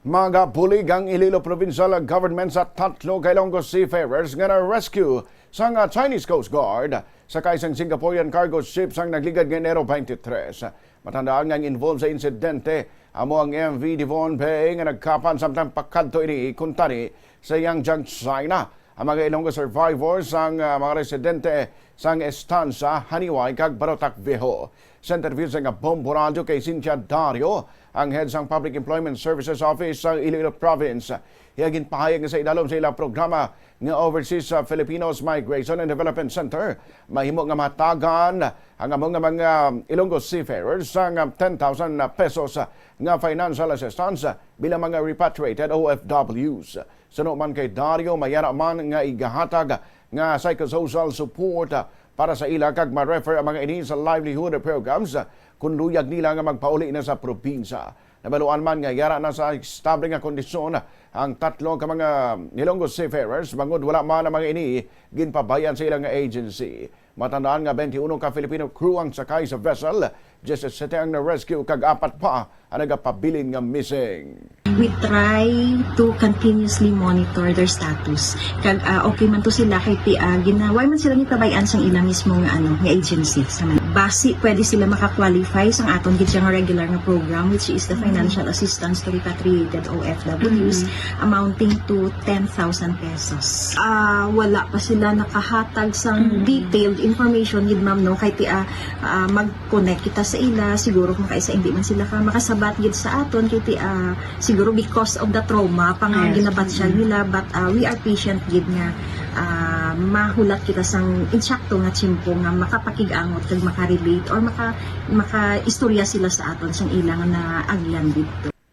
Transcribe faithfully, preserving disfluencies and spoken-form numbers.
Magabulig ang Iloilo Provincial Government sa tatlo ka Ilonggo seafarers nga na-rescue sang, ah, Chinese Coast Guard sakay sang Singaporean cargo ship sang nagligad nga Enero twenty-three. Matandaan nga ang involved sa insidente amo ang M V Devon Bay nga nagkapan samtang pakadto ini kuntani sa Yangjiang, China. Ang mga Ilonggo survivors sang, ah, mga residente sang Estancia, Janiuay kag Barotac Viejo. Sa interview sa nga Bombo Radyo kay Cynthia Dario, ang head sang Public Employment Services Office sa Iloilo Province, iya ginpahayag nga sa idalom sa ilang programa nga Overseas, ah, Filipinos Migration and Development Center, mahimo nga mahatagan ang amo nga mga Ilonggo seafarers sang, ah, ten thousand pesos nga financial assistance bilang mga repatriated O F Ws. Suno man kay Dario, mayara man nga igahatag nga psychosocial support para sa ila kag ma-refer ang mga ini sa livelihood programs kon luyag nila nga magpauli na sa probinsya. Nabaluan man nga yara na sa estable nga kondisyon ang tatlo ka mga Ilonggo seafarers bangod wala man ang mga ini ginpabayan sa ilang agency. Matandaan nga twenty-one ka Filipino crew ang sakay sa vessel, diyesisete ang na-rescue kag apat pa ang nagapabilin nga missing. We try to continuously monitor their status. Kag, ah, okay man to sila kay ti-, ah, gina-, why man sila gipabay-an sang ila mismo nga, ano, nga agency sa man. Basi pwede sila maka-qualify sang aton gid siya nga regular nga program, which is the financial assistance to repatriated O F Ws, amounting to ten thousand pesos. Ah, wala pa sila nakahatag sang detailed information gid, ma'am, no? Kay ti-, ah, ah, mag-connect kita sa ila, siguro kung kaisa hindi man sila ka makasabat gid sa aton, kay ti-, ah, siguro because of the trauma pa nga ginabatyag nila, but, ah, we are patient gid nga, ah, mahulat kita sang insakto nga tiyempo nga makapakig-angot kag makarelate or maka-, makaistorya sila sa aton sang ilang naagyan didto.